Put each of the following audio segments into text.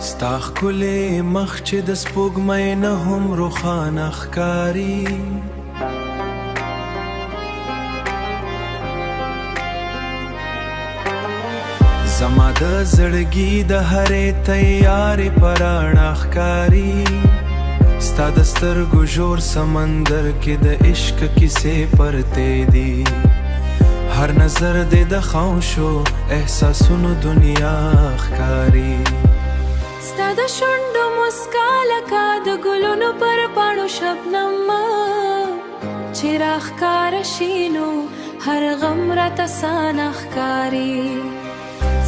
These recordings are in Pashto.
ستا ښکلی مخ چې د سپوږمۍ نه هم روښانه ښکاري. زما د زړګي د هرې تیارې په رڼا ښکاري. ستا د سترګو ژور سمندر کې د عشق کیسې پرتې دي. هر نظر دې د خاموشو احساسونو دنیا ښکاري. ستا د شونډو مسکا لکه د ګلونو پر پاڼو شبنم، چې راښکاره شي نو هر غم راته سانه ښکاري.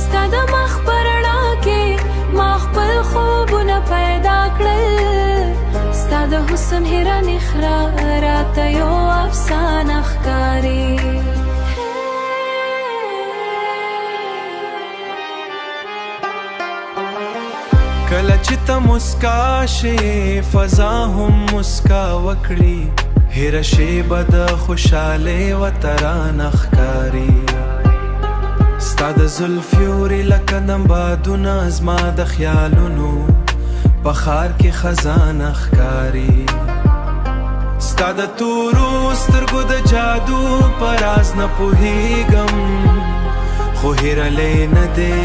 ستا د مخ په رڼا کې ما خپل خوبونه پیدا کړل. ستا د حسن هره نخره راته یو افسانه ښکاري. کله چې ته مسکا شې، فضا هم مسکا وکړي. هره شېبه د خوشحالۍ و ترانه ښکاري. ستا د زلفیوري لکه د بادونه زما د خیالونو په ښار کې خزانه ښکاري. ستا د تورو سترګو د جادو په راز نه پوهېږم، خو هېرلی نه دی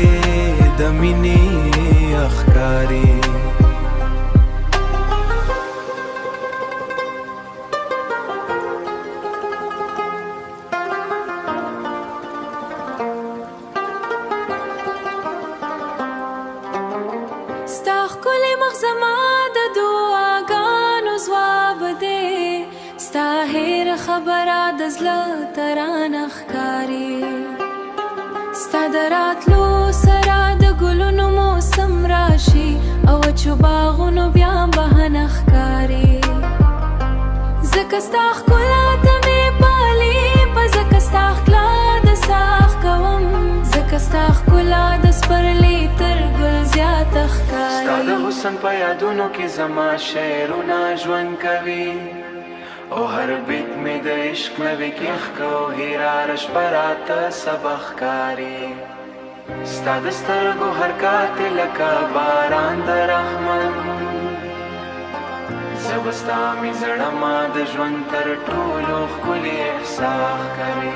د مینې ښکاري. ستا ښکلی مخ زما د دعاګانو ځواب دی. ستا هېره خبره د زړه ترانه ښکاري. ستا د راتلو سره د ګلونو موسم راشي، او وچو باغونو بیا بهانه ښکاري. ځکه ستا ښکلا ته مې پالي په، ځکه ستا ښکلا د ساه کوم، ځکه ستا ښکلا د سپرلي تر ګل زیاته ستا د ښکاري. حسن په یادونو کې زما شعرونه ژوند کوي، او هر بیت مې د عشق نوې کښت او هېره شپه راته سبا ښکاري. ستا د سترګو حرکات لکه باران د رحمت، زه به ستا مې زړه ما د ژوند تر ټولو ښکلې احساس ښکاري.